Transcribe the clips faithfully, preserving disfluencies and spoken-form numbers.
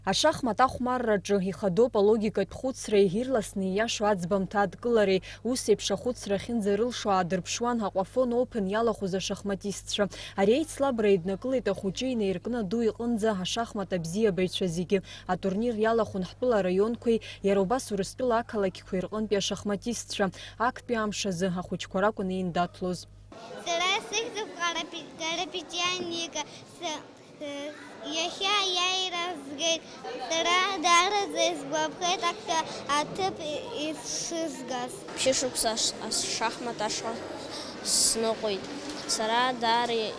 Ашахмат ахәмарраҿы ихадоуп алогикатә хәыцреи ирласны ииашоу аӡбамҭа адкылареи. Ус еиԥш ахәыцра ахьынӡарылшо аадырԥшуан Аҟәафон Open иалахәыз ашахматистцәа. Ари аицлабра еиднакылеит ахәыҷы инаиркны аду иҟынӡа ашахмат абзиабаҩцәа зегьы. Атурнир иалахәын ҳтәыла араионқәеи иара убас Урыстәыла ақалақьқәеи рҟынтәи ашахматистцәа. Актәи амш азы ахәыҷқәа ракәын еиндаҭлоз. Сара сыхьӡуп Карапи-, Карапетиан Ника. С-, э, иахьа аиааира згеит. Сара даараӡа исгәаԥхеит актәи аҭыԥ исшызгаз. Ԥшьышықәса аш-, ашахмат ашҟа сныҟәеит. Сара даара и-,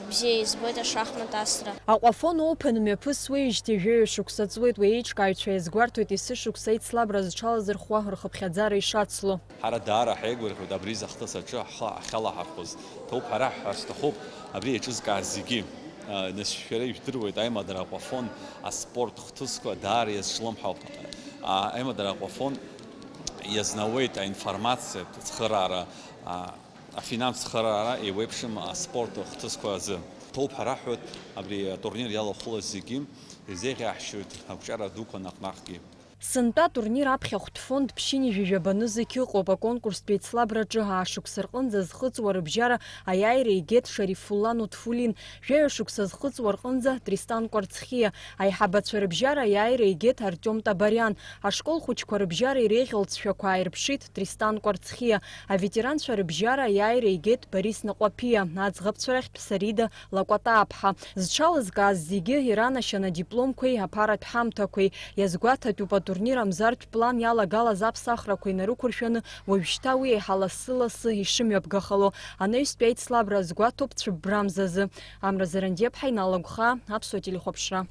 бзиа избоит ашахмат асра. Аҟәафон Open мҩаԥысуеижьҭеи жәаҩа шықәса ҵуеит, уи аиҿкааҩцәа иазгәарҭоит есышықәса аицлабра зҽалазырхәуа рхыԥхьаӡара ишацло. Ҳара даара ҳаигәырӷьоит абри изы ахҭыс аҿы ҳхы ахьалаҳархәыз. Ҭоуп ҳәа раҳҳәар сҭахуп абри еиҿызкааз зегьы. Нас шәара ижәдыруеит аимадара Аҟәафон аспорт хҭысқәа даара иазҿлымҳауп. Аимадара Аҟәафон иазнауеит аинформациатә цхыраара, афинанстә цхыраара еиуеиԥшым аспорт хҭысқәа азы. Ҭоуп ҳәа раҳҳәоит абри атурнир иалахәылаз зегьы, ирзеиӷьаҳшьоит ақәҿиара дуқәа наҟ-наҟгьы. Сынтәа атурнир аԥхьахәтә фонд ԥшьынҩажәи жәаба нызқь ыҟоуп. Аконкурстә еицлабраҿы аашықәса рҟынӡа зхыҵуа рыбжьара аиааира игеит Шарифулла Нутфулин, жәаҩа шықәса зхыҵуа рҟынӡа Тристан Кәарцхиа, аиҳабацәа рыбжьара аиааира игеит Артиом Табариан, ашкол хәыҷқәа рыбжьара иреиӷьу алҵшәақәа ааирԥшит Тристан Кәарцхиа, аветеранцәа рыбжьара аиааира игеит Борис Наҟәаԥиа, аӡӷабцәа рахьтә Сарида Лакәатааԥҳа. Зҽалызкааз зегьы иранашьан адипломқәеи аԥаратә ҳамҭақәеи. Иазгәаҭатәуп атурнир амзартә план иалагалаз аԥсахрақәа инарықәыршәаны уажәшьҭа уи еиҳа лассы-лассы ишымҩаԥгахало. Анаҩстәи аицлабра азгәаҭоуп цәыббрамзазы. Амра Зарандиаԥҳа, Инал Агәхаа, Аԥсуа телехәаԥшра.